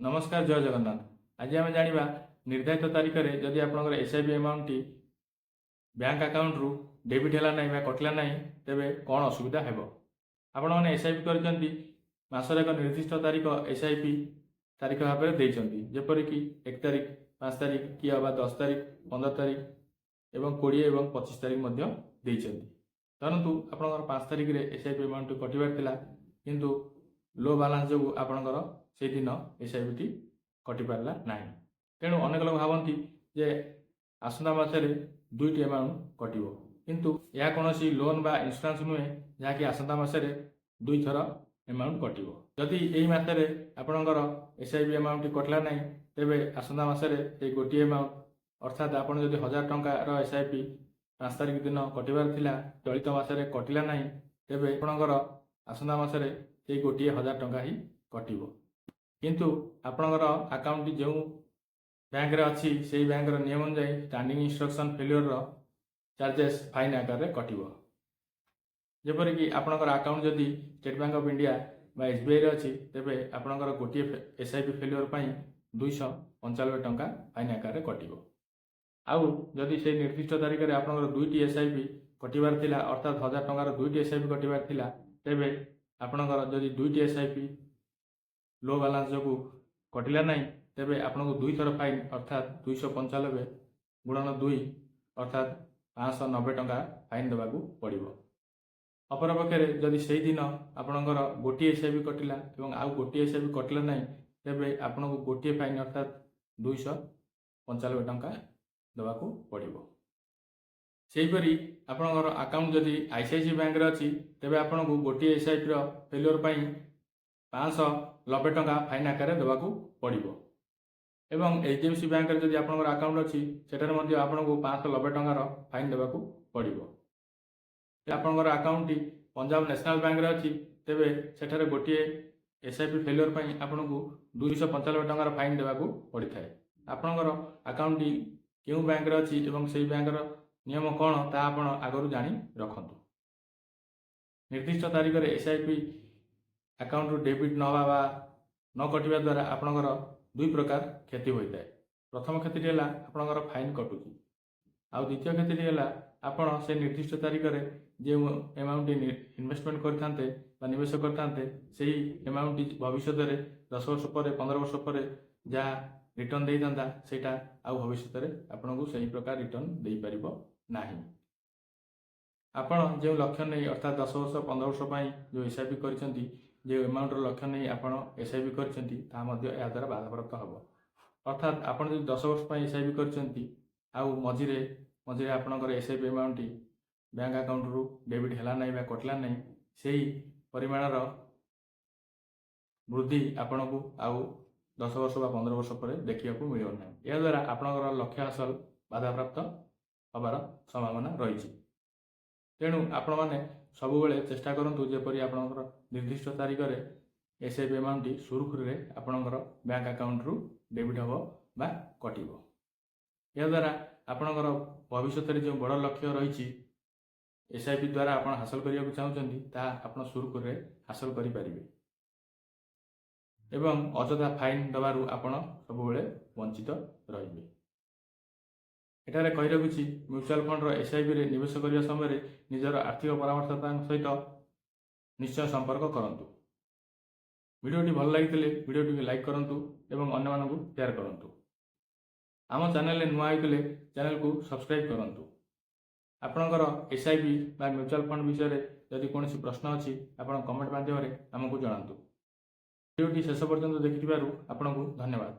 ନମସ୍କାର, ଜୟ ଜଗନ୍ନାଥ। ଆଜି ଆମେ ଜାଣିବା, ନିର୍ଦ୍ଧାରିତ ତାରିଖରେ ଯଦି ଆପଣଙ୍କର ଏସ୍ଆଇପି ଆମାଉଣ୍ଟଟି ବ୍ୟାଙ୍କ ଆକାଉଣ୍ଟରୁ ଡେବିଟ୍ ହେଲା ନାହିଁ ବା କଟିଲା ନାହିଁ, ତେବେ କ'ଣ ଅସୁବିଧା ହେବ? ଆପଣମାନେ ଏସ୍ଆଇପି କରିଛନ୍ତି, ମାସର ଏକ ନିର୍ଦ୍ଦିଷ୍ଟ ତାରିଖ ଏସ୍ଆଇପି ତାରିଖ ଭାବରେ ଦେଇଛନ୍ତି, ଯେପରିକି 1 ତାରିଖ, 5 ତାରିଖ କି ଅବା 10 ତାରିଖ, 15 ତାରିଖ ଏବଂ 20 ଏବଂ 25 ତାରିଖ ମଧ୍ୟ ଦେଇଛନ୍ତି। ଧରନ୍ତୁ ଆପଣଙ୍କର 5 ତାରିଖରେ ଏସ୍ଆଇପି ଆମାଉଣ୍ଟଟି କଟିବାର ଥିଲା, କିନ୍ତୁ ଲୋ ବାଲାନ୍ସ ଯୋଗୁଁ ଆପଣଙ୍କର ସେଇଦିନ ଏସ୍ଆଇପିଟି କଟିପାରିଲା ନାହିଁ। ତେଣୁ ଅନେକ ଲୋକ ଭାବନ୍ତି ଯେ ଆସନ୍ତା ମାସରେ ଦୁଇଟି ଆମାଉଣ୍ଟ କଟିବ। କିନ୍ତୁ ଏହା କୌଣସି ଲୋନ୍ ବା ଇନ୍ସୁରାନ୍ସ ନୁହେଁ, ଯାହାକି ଆସନ୍ତା ମାସରେ ଦୁଇଥର ଆମାଉଣ୍ଟ କଟିବ। ଯଦି ଏହି ମାସରେ ଆପଣଙ୍କର ଏସ୍ଆଇପି ଆମାଉଣ୍ଟଟି କଟିଲା ନାହିଁ, ତେବେ ଆସନ୍ତା ମାସରେ ସେଇ ଗୋଟିଏ ଆମାଉଣ୍ଟ, ଅର୍ଥାତ୍ ଆପଣ ଯଦି 1000 ଟଙ୍କାର ଏସ୍ଆଇପି 5 ତାରିଖ ଦିନ କଟିବାର ଥିଲା, ଚଳିତ ମାସରେ କଟିଲା ନାହିଁ, ତେବେ ଆପଣଙ୍କର ଆସନ୍ତା ମାସରେ ସେଇ ଗୋଟିଏ 1000 ଟଙ୍କା ହିଁ କଟିବ। କିନ୍ତୁ ଆପଣଙ୍କର ଆକାଉଣ୍ଟଟି ଯେଉଁ ବ୍ୟାଙ୍କରେ ଅଛି, ସେଇ ବ୍ୟାଙ୍କର ନିୟମ ଅନୁଯାୟୀ ଷ୍ଟାଣ୍ଡିଂ ଇନଷ୍ଟ୍ରକ୍ସନ୍ ଫେଲିଓରର ଚାର୍ଜେସ୍ ଫାଇନ୍ ଆକାରରେ କଟିବ। ଯେପରିକି ଆପଣଙ୍କର ଆକାଉଣ୍ଟ ଯଦି ଷ୍ଟେଟ୍ ବ୍ୟାଙ୍କ ଅଫ୍ ଇଣ୍ଡିଆ ବା ଏସ୍ବିଆଇରେ ଅଛି, ତେବେ ଆପଣଙ୍କର ଗୋଟିଏ ଏସ୍ଆଇପି ଫେଲିଓର ପାଇଁ 295 ଟଙ୍କା ଫାଇନ୍ ଆକାରରେ କଟିବ। ଆଉ ଯଦି ସେଇ ନିର୍ଦ୍ଦିଷ୍ଟ ତାରିଖରେ ଆପଣଙ୍କର ଦୁଇଟି ଏସ୍ଆଇପି କଟିବାର ଥିଲା, ଅର୍ଥାତ୍ 1000 ଟଙ୍କାର ଦୁଇଟି ଏସ୍ଆଇପି କଟିବାର ଥିଲା, ତେବେ ଆପଣଙ୍କର ଯଦି ଦୁଇଟି ଏସ୍ଆଇପି ଲୋ ବାଲାନ୍ସ ଯୋଗୁଁ କଟିଲା ନାହିଁ, ତେବେ ଆପଣଙ୍କୁ ଦୁଇଥର ଫାଇନ୍, ଅର୍ଥାତ୍ 295 ଗୁଣନ 2, ଅର୍ଥାତ୍ 590 ଟଙ୍କା ଫାଇନ୍ ଦେବାକୁ ପଡ଼ିବ। ଅପରପକ୍ଷରେ ଯଦି ସେଇଦିନ ଆପଣଙ୍କର ଗୋଟିଏ ଏସ୍ଆଇପି କଟିଲା ଏବଂ ଆଉ ଗୋଟିଏ ଏସ୍ଆଇପି କଟିଲା ନାହିଁ, ତେବେ ଆପଣଙ୍କୁ ଗୋଟିଏ ଫାଇନ୍, ଅର୍ଥାତ୍ 295 ଟଙ୍କା ଦେବାକୁ ପଡ଼ିବ। ସେହିପରି ଆପଣଙ୍କର ଆକାଉଣ୍ଟ ଯଦି ଆଇସିଆଇସିଆଇ ବ୍ୟାଙ୍କରେ ଅଛି, ତେବେ ଆପଣଙ୍କୁ ଗୋଟିଏ ଏସ୍ଆଇପିର ଫେଲିଓର ପାଇଁ 590 ଟଙ୍କା ଫାଇନ୍ ଆକାରରେ ଦେବାକୁ ପଡ଼ିବ ଏବଂ ଏଚ୍ ଡି ଏଫ୍ ସି ବ୍ୟାଙ୍କରେ ଯଦି ଆପଣଙ୍କର ଆକାଉଣ୍ଟ ଅଛି, ସେଠାରେ ମଧ୍ୟ ଆପଣଙ୍କୁ 590 ଟଙ୍କାର ଫାଇନ୍ ଦେବାକୁ ପଡ଼ିବ। ଆପଣଙ୍କର ଆକାଉଣ୍ଟଟି ପଞ୍ଜାବ ନ୍ୟାସନାଲ୍ ବ୍ୟାଙ୍କରେ ଅଛି, ତେବେ ସେଠାରେ ଗୋଟିଏ ଏସ୍ଆଇପି ଫେଲିଓର ପାଇଁ ଆପଣଙ୍କୁ 295 ଟଙ୍କାର ଫାଇନ୍ ଦେବାକୁ ପଡ଼ିଥାଏ। ଆପଣଙ୍କର ଆକାଉଣ୍ଟଟି କେଉଁ ବ୍ୟାଙ୍କରେ ଅଛି ଏବଂ ସେହି ବ୍ୟାଙ୍କର ନିୟମ କ'ଣ, ତାହା ଆପଣ ଆଗରୁ ଜାଣି ରଖନ୍ତୁ। ନିର୍ଦ୍ଦିଷ୍ଟ ତାରିଖରେ ଏସ୍ଆଇପି ଆକାଉଣ୍ଟରୁ ଡେବିଟ୍ ନ ହେବା ବା ନ କଟିବା ଦ୍ୱାରା ଆପଣଙ୍କର ଦୁଇ ପ୍ରକାର କ୍ଷତି ହୋଇଥାଏ। ପ୍ରଥମ କ୍ଷତିଟି ହେଲା ଆପଣଙ୍କର ଫାଇନ୍ କଟୁଛି, ଆଉ ଦ୍ୱିତୀୟ କ୍ଷତିଟି ହେଲା ଆପଣ ସେ ନିର୍ଦ୍ଦିଷ୍ଟ ତାରିଖରେ ଯେଉଁ ଆମାଉଣ୍ଟଟି ଇନଭେଷ୍ଟମେଣ୍ଟ କରିଥାନ୍ତେ ବା ନିବେଶ କରିଥାନ୍ତେ, ସେହି ଆମାଉଣ୍ଟଟି ଭବିଷ୍ୟତରେ 10 ବର୍ଷ ପରେ, 15 ବର୍ଷ ପରେ ଯାହା ରିଟର୍ଣ୍ଣ ଦେଇଥାନ୍ତା, ସେଇଟା ଆଉ ଭବିଷ୍ୟତରେ ଆପଣଙ୍କୁ ସେହି ପ୍ରକାର ରିଟର୍ଣ୍ଣ ଦେଇପାରିବ ନାହିଁ। ଆପଣ ଯେଉଁ ଲକ୍ଷ୍ୟ ନେଇ, ଅର୍ଥାତ୍ 10 ବର୍ଷ, 15 ବର୍ଷ ପାଇଁ ଯେଉଁ ଏସ୍ଆଇପି କରିଛନ୍ତି, ଯେଉଁ ଆମାଉଣ୍ଟର ଲକ୍ଷ୍ୟ ନେଇ ଆପଣ ଏସ୍ଆଇପି କରିଛନ୍ତି, ତାହା ମଧ୍ୟ ଏହାଦ୍ୱାରା ବାଧାପ୍ରାପ୍ତ ହେବ। ଅର୍ଥାତ୍ ଆପଣ ଯଦି 10 ବର୍ଷ ପାଇଁ ଏସ୍ଆଇପି କରିଛନ୍ତି ଆଉ ମଝିରେ ମଝିରେ ଆପଣଙ୍କର ଏସ୍ଆଇପି ଆମାଉଣ୍ଟଟି ବ୍ୟାଙ୍କ ଆକାଉଣ୍ଟରୁ ଡେବିଟ୍ ହେଲା ନାହିଁ ବା କଟିଲା ନାହିଁ, ସେହି ପରିମାଣର ବୃଦ୍ଧି ଆପଣଙ୍କୁ ଆଉ 10 ବର୍ଷ ବା 15 ବର୍ଷ ପରେ ଦେଖିବାକୁ ମିଳିବ ନାହିଁ। ଏହାଦ୍ୱାରା ଆପଣଙ୍କର ଲକ୍ଷ୍ୟ ହାସଲ ବାଧାପ୍ରାପ୍ତ ହେବାର ସମ୍ଭାବନା ରହିଛି। ତେଣୁ ଆପଣମାନେ ସବୁବେଳେ ଚେଷ୍ଟା କରନ୍ତୁ ଯେପରି ଆପଣଙ୍କର ନିର୍ଦ୍ଦିଷ୍ଟ ତାରିଖରେ ଏସ୍ଆଇପି ଆମାଉଣ୍ଟଟି ସୁରୁଖୁରୁରେ ଆପଣଙ୍କର ବ୍ୟାଙ୍କ ଆକାଉଣ୍ଟରୁ ଡେବିଟ୍ ହେବ ବା କଟିବ। ଏହାଦ୍ୱାରା ଆପଣଙ୍କର ଭବିଷ୍ୟତରେ ଯେଉଁ ବଡ଼ ଲକ୍ଷ୍ୟ ରହିଛି, ଏସ୍ଆଇପି ଦ୍ୱାରା ଆପଣ ହାସଲ କରିବାକୁ ଚାହୁଁଛନ୍ତି, ତାହା ଆପଣ ସୁରୁଖୁରୁରେ ହାସଲ କରିପାରିବେ ଏବଂ ଅଯଥା ଫାଇନ୍ ଦେବାରୁ ଆପଣ ସବୁବେଳେ ବଞ୍ଚିତ ରହିବେ। ଏଠାରେ କହି ରଖୁଛି, ମ୍ୟୁଚୁଆଲ ଫଣ୍ଡର ଏସ୍ଆଇପିରେ ନିବେଶ କରିବା ସମୟରେ ନିଜର ଆର୍ଥିକ ପରାମର୍ଶଦାତାଙ୍କ ସହିତ ନିଶ୍ଚୟ ସମ୍ପର୍କ କରନ୍ତୁ। ଭିଡ଼ିଓଟି ଭଲ ଲାଗିଥିଲେ ଭିଡ଼ିଓଟିକୁ ଲାଇକ୍ କରନ୍ତୁ ଏବଂ ଅନ୍ୟମାନଙ୍କୁ ସେୟାର କରନ୍ତୁ। ଆମ ଚ୍ୟାନେଲରେ ନୂଆ ହୋଇଥିଲେ ଚ୍ୟାନେଲକୁ ସବସ୍କ୍ରାଇବ୍ କରନ୍ତୁ। ଆପଣଙ୍କର ଏସ୍ଆଇପି ବା ମ୍ୟୁଚୁଆଲ ଫଣ୍ଡ ବିଷୟରେ ଯଦି କୌଣସି ପ୍ରଶ୍ନ ଅଛି, ଆପଣ କମେଣ୍ଟ ମାଧ୍ୟମରେ ଆମକୁ ଜଣାନ୍ତୁ। ଭିଡ଼ିଓଟି ଶେଷ ପର୍ଯ୍ୟନ୍ତ ଦେଖିଥିବାରୁ ଆପଣଙ୍କୁ ଧନ୍ୟବାଦ।